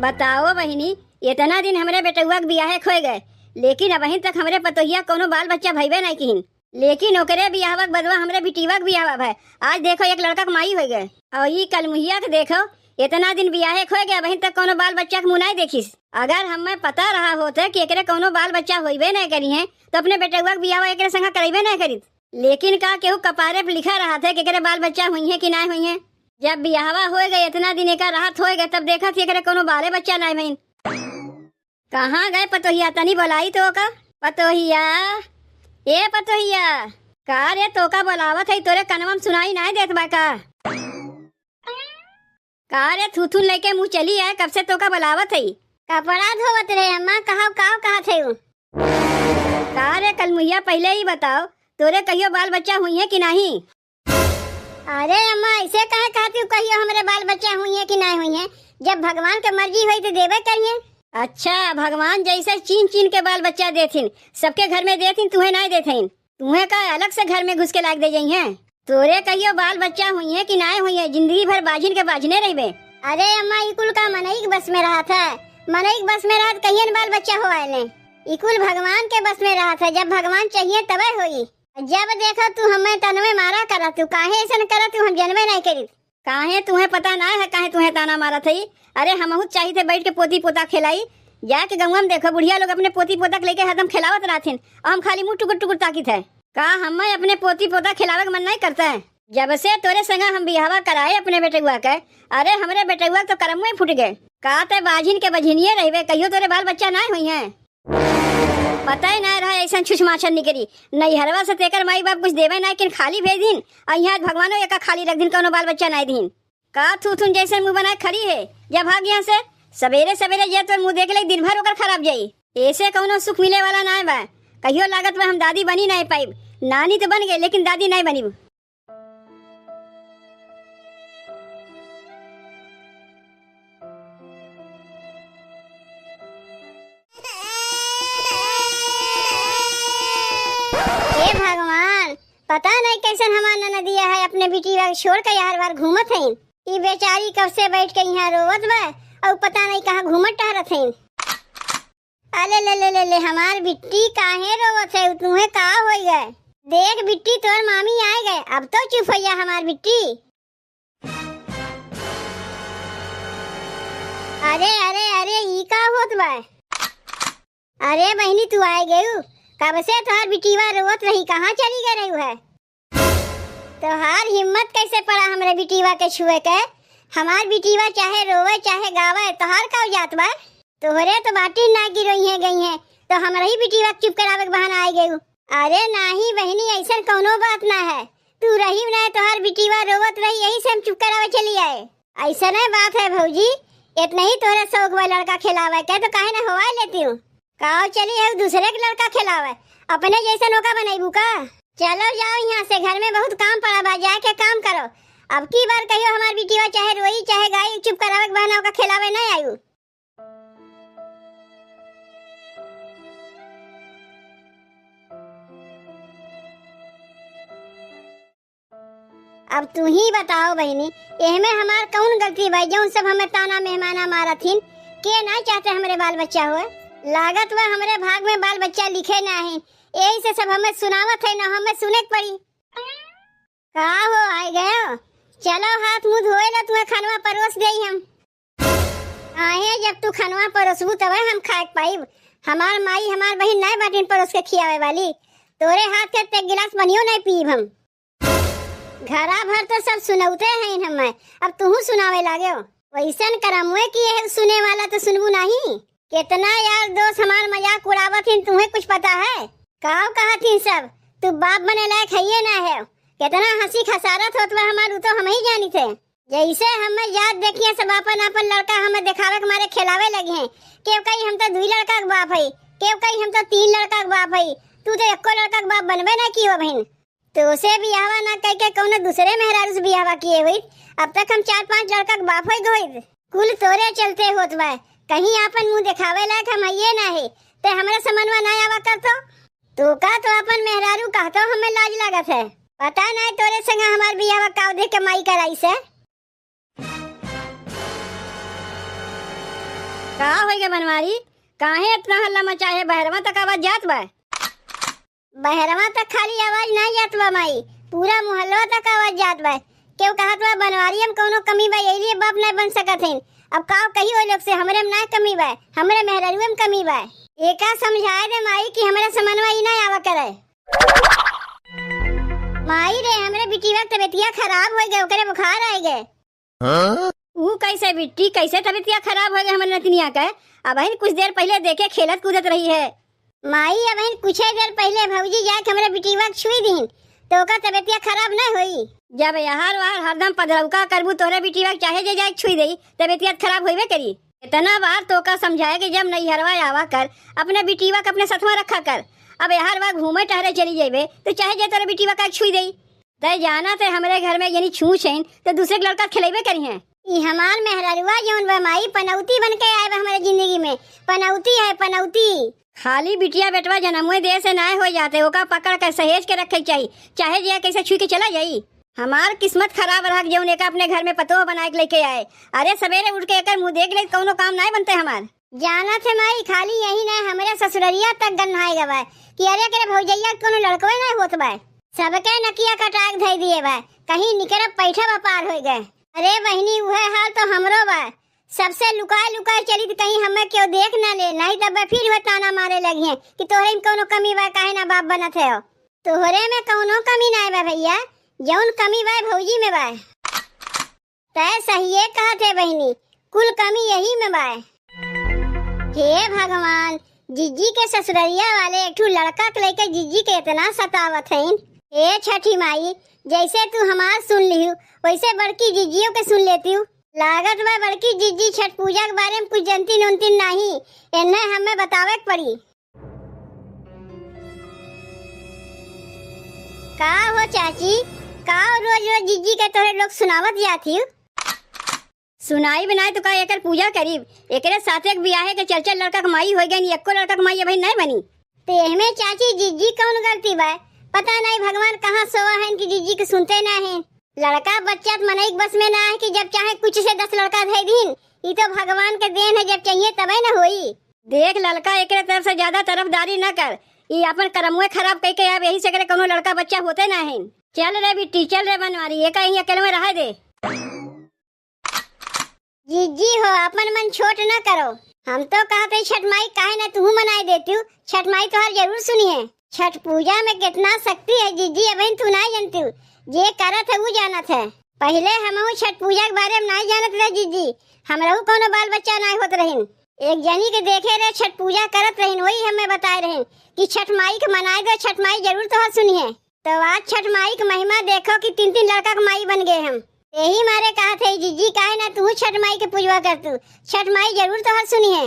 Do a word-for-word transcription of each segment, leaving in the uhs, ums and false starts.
बताओ बहिनी, इतना दिन हमरे बेटउआ के बियाहे क होइ गए, लेकिन अबहिन तक हमरे पतोहिया कउनो बाल बच्चा भइबे नाहीं किहिन। लेकिन ओकरे बियाहवा के बदवा हमरे बिटिवा के बियाहवा भए। आज देखो, एक लड़का के माई होइ गए। अउर ई कलमुहिया के देखो, इतना दिन बियाहे क होइ गए, अबहिन तक कउनो बाल बच्चा के मुँह नाहीं देखिस। अगर हम्मे पता रहा होत कि एकरे कउनो बाल बच्चा होइबे नाहीं करिहें, तो अपने बेटउआ के बियाहवा एकरे संगा करइबे नाहीं करित। लेकिन का केहू कपारे पे लिखा रहत है कि एकरे बाल बच्चा होइहें कि नाहीं होइहें? जब बियाहवा होइ गए, इतना दिन एका रहत होइ गए, तब देखत ही एकरे कउनो बाले बच्चा नाहीं भइन। कहाँ गए पतोहिया? तनी बोलाई तो ओका। पतोहिया, ए पतोहिया, का रे तोका बोलावत है, तोरे कनवा में सुनाई नाहीं देत बा का? का रे थूथून लइके मुँह चली आए, कब से तोका बोलावत है? कपड़ा धोवत रहे अम्मा, कहा, का कहत है उ? का रे कलमुहिया, पहिले ही बताओ, तोरे कहियो बाल बच्चा हुइहें कि नाहीं? अरे अम्मा, अइसे काहे कहत हू, कहियो हमरे बाल बच्चा हुइहें कि नाहीं हुइहें? जब भगवान के मर्जी होई तो देबे करिहें। अच्छा, भगवान जइसे चीन चीन के बाल बच्चा देथिन, सबके घर में देथिन, तुहें नाहीं देथिन। तुहें का अलग से घर में घुस के लाग दे जइहें? तोरे कहियो बाल बच्चा हुइहें कि नाहीं हुइहें, जिंदगी भर बाझिन के बाझिने रहिबे। अरे अम्मा, ई कुल का मनई के बस में रहत है? मनई के बस में रहत कहियन बाल बच्चा हो आएले। ई कुल भगवान के बस में रहत है, जब भगवान चाहिए तबे होई। जब देखो तू हमें तनवे मारा करत, तू काहे अइसन करत, तू हम जनबे नाहीं करित। काहे तुहें पता नाहीं है, काहे तुहें ताना मारत है? अरे हमहू चाहित है बैठ के पोती पोता खेलाई, जाके गउँवा में देखो बुढ़िया लोग अपने पोती पोता के लइके हरदम खेलावत रहथिन, अउर हम खाली मुँह टुकुर टुकुर ताकित है। का हमें अपने पोती पोता खेलावे के मन नाहीं करत है? जब से तोरे संगा हम बियाहवा कराए अपने बेटउआ के, अरे हमरे बेटउआ के तो करमुए फूट गए। का ते बाझिन के बझिनिए रहिबे, कहियो तोरे बाल बच्चा नाहीं हुइहें। पता ही नाहीं रहा अइसन छुछमाछर निकरी। नैहरवा से तेकर माई बाप कुछ देवे नाहीं, किन खाली भेज दिन, अउर यहाँ भगवानो एका खाली रख दिन, कउनो बाल बच्चा नाहीं दिन। का थूथुन जइसन मुँह बनाए खड़ी है, जा भाग यहाँ से। सबेरे सबेरे जे तोर मुँह देख ले, दिन भर ओकर खराब जाई। एसे कउनो सुख मिले वाला नाहीं बा। कहियो लागत बा हम दादी बनी नाहीं पाइब। नानी तो बन गए, लेकिन दादी नाहीं बनिब। हे भगवान, पता नाहीं कइसन हमार ननदिया है, अपने बिटिया के छोड़ के यार बार घूमत हइन। ई बेचारी कब से बैठ के यहाँ रोवत बा, अउर पता नाहीं कहाँ घूमत टहरत हइन। अले ले ले ले ले, हमार बिट्टी काहे रोवत है? तुहें का होइ गए? देख बिट्टी, तोर मामी आए गए, अब तो चुप होइ जा हमार बिट्टी। अरे अरे अरे, ई का होत बा? अरे बहिनी, तू आए गयू? कब से तोहार बिटिवा रोवत रही, कहाँ चली गए रहू है? तोहार हिम्मत कइसे पड़ा हमरे बिटिवा के छुए के? हमार बिटिवा चाहे रोवे चाहे गावे, तोहार का जात बा? तोहरे तो बाटी ना गिरोइहें गइहें, तो हमरही बिटिवा के चुप करावे के बहाना आइ गयू। अरे नाहीं बहिनी, अइसन कउनो बात ना है। तू रही ना, तोहार बिटिवा रोवत रही, यही से हम चुप करावे चली आए। अइसने बात है भौजी, इतने ही तोहरे शौक बा लड़का खेलावे के, तो काहे ना होवा लेती हूँ। काव चली है दूसरे के लड़का खेलावे, अपने जइसन ओका बनइबू का? चलो जाओ यहाँ से, घर में बहुत काम पड़ा बा, जाके काम करो। अब की बार कहियो हमार बिटिवा चाहे रोई चाहे गाई, चुप करावे के बहाना ओका खेलावे ना आयु। अब तू ही बताओ बहिनी, एहमे हमार कउन गलती बा, जउन सब हमें ताना मेहमाना मारत हिन? के ना चाहते हमरे बाल बच्चा होए? लागत बा हमरे भाग में बाल बच्चा लिखे ना है, यही से सब हमें सुनावत है, ना हमें सुने के पड़ी। का हो, आइ गयो? चलो हाथ मुँह धोए लो, तुम्हें खनवा परोस देई हम। आहे, जब तू खनवा परोसबू तबे हम खाए के पाइब। हमार माई, हमार बहिन नाय बाटिन परोस के खियावे वाली। तोरे हाथ के ते गिलास पनियो नाय पीब हम। घरा भर तो सब सुनौते हैं हमें, अब तुहू सुनावे लागेव। वैसन करमुए की है, सुने वाला तो सुनबू नाही। कितना यार दोस्त हमार मजाक उड़ावत हिन, तुम्हें कुछ पता है? काव कहत हिन सब, तू बाप बने लायक हइये ना है। कितना हंसी खसारत होत बा हमार, उ तो हम ही जानित है। जैसे हमें जात देखिए सब आपन आपन लड़का हमें देखावे के मारे खेलावे लगी हैं। केव कही हम तो दुई लड़का के बाप है, केव कही हम तो तीन लड़का के बाप है। तू तो एको लड़का के बाप बनबे ना की हो बहिन। तोसे बियाहवा ना कइके कउनो दूसरे मेहरारू से बियाहवा किए होइत, अब तक हम चार पांच लड़का के बाप होई गए होइत। कुल तोरे चलते होत बा। कहीं आपन मुंह देखावे लायक हम हइये ना है, ते हमरा समनवा ना आवा करतो। तोका तो आपन मेहरारू कहतो हमें लाज लागत है। पता ना तोरे संग हमार बियाहवा काव देख के माई कराई से। का होइगे बनवारी? काहे इतना हल्ला मचाए है? बहरवा तक आवाज जात बा? बहरवा तक खाली आवाज नाहीं जात बा माई, पूरा मोहल्ला तक आवाज जात बा। केहू कहत बा बनवारी में कौनो कमी बा, यही लिए बाप नाहीं बन सकत हइन। अब काव कही ओइ लोग से, हमरे में ना कमी बा, हमरे मेहररुए में कमी बा। एका समझाए दे माई कि हमरे समनवा ई ना आवा करे। माई रे, हमरे बिटिया के तबियतिया खराब होइ गए, ओकरे बुखार आइ गए। हाँ? ऊ कैसे बिट्टी, कैसे तबियतिया खराब होइ गए हमरे नतनिया के? अबहिन कुछ देर पहिले देखे खेलत कूदत रही है। माई, अबहिन कुछ देर पहिले भौजी जाके हमरे बिटिया के छुई दीन, तो ओकर तबियतिया खराब ना होई। जब यहार वहार हरदम पदरौका करबू, तोहरे बिटिया के चाहे जे जाके छुई देई, तबियतिया खराब होइबे करी। इतना बार तोका समझाए कि जब नैहरवा आवा कर, अपने बिटिया के अपने सथवा रखा कर। अब यहार वहार घूमे टहरे चली जइबे, तो चाहे जे तोरे बिटिया का छुई देई। तै जाना तै हमरे घर में यदि छूछ हइन, तो दूसरे के लड़का खेलेबे करी हैं। ई हमार मेहररुआ जौन बा माई, पनौती बन के आए बा हमरे जिंदगी में। पनौती है, पनौती। खाली बिटिया बेटवा जनमुए देह से नाय हो जाते, ओका पकड़ के सहेज के रखे के चाही, चाहे जे कैसे छुई के चला जाई। हमार किस्मत खराब रहा कि जौन एका अपने घर में पतोह बनाए के लेके आए। अरे सवेरे उठ के एकर मुंह देख ले, कौनो काम नाय बनते हमार। जानत है माई, खाली यही ना, हमरे ससुररिया तक गन्हाए गवा है कि अरे एकरे भौजैया के कोनो लड़कवे ना होत बा। सबके नकिया कटाक धई दिए बा, कहीं निकरब पैठा बा पार होई गए। अरे बहिनी, उहे हाल तो हमरो बा। सबसे लुकाए लुकाए चली त कहीं हमें केहू देख ना ले, नहीं तब फिर वह ताना मारे लगी हैं कि तोहरे में कोनो कमी बा, काहे ना बाप बनत है। तोहरे में कौनो कमी ना बा भैया, जौन कमी बा भौजी में बा। तै सहिए कहत है बहिनी, कुल कमी यही में बाय। हे भगवान, जिज्जी के ससुररिया वाले एक ठू लड़का के लेके जिज्जी के इतना सतावत हईन। हे छठी माई, जैसे तू हमार सुन लिहू, वैसे बड़की जिज्जियों के सुन लेती हूँ। लागत बा बड़की जिज्जी छठ पूजा के बारे में कुछ जनती नोनती नाही, एन्हे हमें बतावे के पड़ी। का हो चाची, का रोज रोज जिज्जी के तोहरे लोग सुनावत जात हियो? सुनाई बनाए तो का एकर पूजा करीब? एकरे साथे के बियाहे के चार चार लड़का के माई होइ गइन, एको लड़का के माई अबहिन नाय बनी। ते एहमे चाची जिज्जी कौन गलती बा? पता नाय भगवान कहाँ सोवा हइन कि जिज्जी के सुनते ना हैं। लड़का बच्चा त मनई के बस में ना है कि जब चाहे कुछ से दस लड़का धई दीन। ई तो भगवान के देन है, जब चाहिए तबे न होई। देख ललका, एकरे तरफ से ज्यादा तरफदारी न कर, ई आपन करमुए खराब कई के आब, यही से एकरे कौनो लड़का बच्चा होते ना है। चल रे बिट्टी, चल रे बनवारी, एका यहीं अकेले में रहे दे। जिज्जी हो, आपन मन छोट न करो। हम तो कहत हई छठ माई काहे न तुहू मनाए देतिउ, छठ माई तोहार जरूर सुनिहे। छठ पूजा में कितना शक्ति है जिज्जी, अबहिन तू नाय जनतिउ, जे करत है ऊ जानत है। पहिले हमहू छठ पूजा के बारे में नाय जानत रहे जिज्जी, हमरहू कौनो बाल बच्चा नाय होत रहिन। एक जनी के देखे रहे छठ पूजा करत रहिन, वही हमें बताए रहिन कि छठ माई के मनाए दो, छठ माई जरूर तोहार सुनिहे। तो आज छठ माई के महिमा देखो कि तीन तीन लड़का के माई बन गए हम। यही मारे कहत है जिज्जी, काहे ना तू छठ माई के पूजवा करतू, छठ माई जरूर तोहार सुनिहे।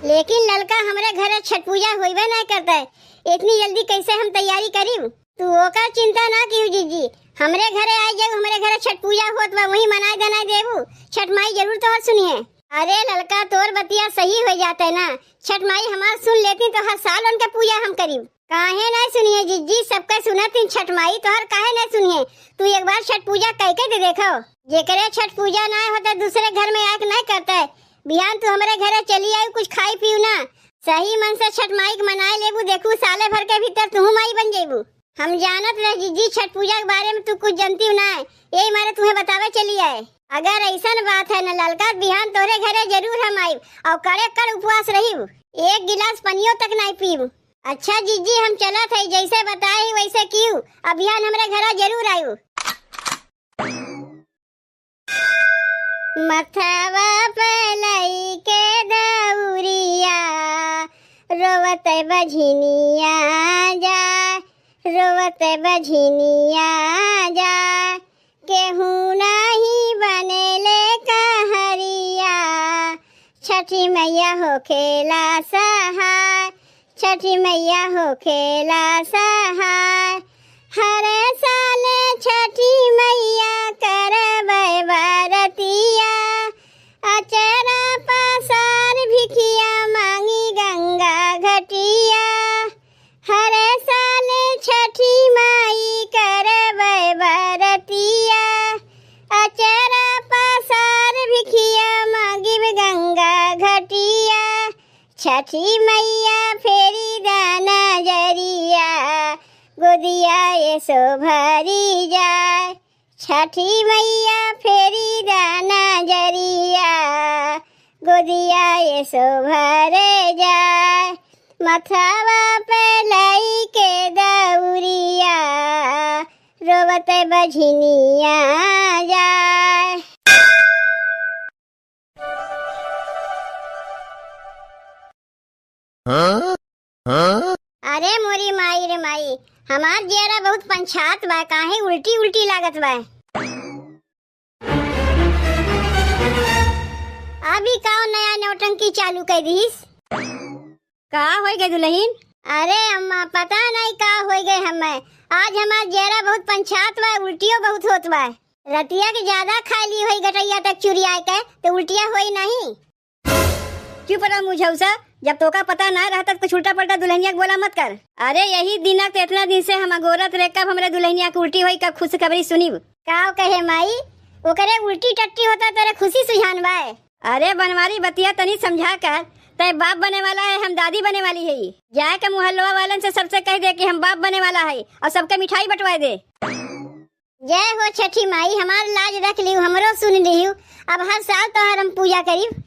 लेकिन ललका, हमरे घरे छठ पूजा होइबे नाय करता है, इतनी जल्दी कैसे हम तैयारी करीब? तू ओकर चिंता ना किहू जिज्जी, हमरे घरे आइ जाऊ, हमरे घरे छठ पूजा होत बा, वहीं मनाए धनाए देबू, छठ माई जरूर तोहर सुनिहे। अरे ललका, तोर बतिया सही होइ जाते ना, छठ माई हमार सुन लेती तो हर साल उनके पूजा हम करीब। काहे नाय सुनिहे जिज्जी, सबके सुनत ही छठ माई तोहर काहे नाय सुनिहे? तू एक बार छठ पूजा कइके दे देखो, जेकरे छठ पूजा नाय होते दूसरे घर में आके नाय करते। बिहान तू हमरे घरे चली आयु, कुछ खाई पीयू ना, सही मन से छठ माई के मनाए लेबू, देखू साले भर के भीतर तुहू माई बन जेबू। हम जानत रहे जिज्जी छठ पूजा के बारे में तू कुछ जनतिउ ना, यही मारे तुहे बतावे चली आए। अगर ऐसन बात है न ललका, बिहान तोहरे घरे जरूर हम आइब और कड़े कड़ उपवास रहिब, एक गिलास पनियो तक नाय पीब। अच्छा जिज्जी, हम चलत है, जैसे बताए ही वैसे किहू, अब बिहान हमरे घरे जरूर आयु। मथवा पे लइके दउरिया, रोवत बझिनिया जाए, रोवत बझिनिया जाए, केहू नाही बनेले कहरिया, छठी मैया होखेला सहाय, छठी मैया होखेला सहाय। हर साल छठी मैया करबै बरतिया, अचरा पसार भिखिया मांगी गंगा घटिया। हर साल छठी माई करबै बरतिया, अचरा पसार भिखिया मांगिब गंगा छठी मैया फेरी दा नजरिया, गोदिया एसो भरी जाए। छठी मैया फेरी दा नजरिया, गोदिया एसो भरे जाए। मथवा पे लई के दौरिया, रोवत बझिनिया जाए। हाँ? हाँ? अरे मोरी माई रे माई, हमार जियरा बहुत पंछात बा, काहे उल्टी उल्टी लागत बा। अभी का नया नौटंकी चालू कर दीस? का होई गए दुल्हन? अरे अम्मा, पता नहीं का होई गए हमें। आज हमार जियरा बहुत पंछात बा, उल्टियो बहुत होत बा। रतिया के ज्यादा खा ली होई गटैया तक चुरिया के, तो उल्टिया होई नहीं। चुप रह मुझौसा, जब तोका पता ना रहता तो कुछ उल्टा पल्टा दुल्हनिया के बोला मत कर। अरे यही दिना तो इतना दिन से हम अगोरत रहे, कब हमरे दुल्हनिया के उल्टी होई, कब खुशखबरी सुनीब। का कहे माई, ओकरे उल्टी टट्टी होता तोरे खुशी सुझान बाय। अरे बनवारी बतिया तनी समझा कर, तय बाप बने वाला है, हम दादी बने वाली है। जाए के मोहल्लवा वालन से सबसे कह दे कि हम बाप बने वाला है और सबके मिठाई बंटवाए दे। जय हो छठी माई, हमार लाज रख लिहू, हमरो सुन लिहू। अब हर साल तोहर हम पूजा करीब।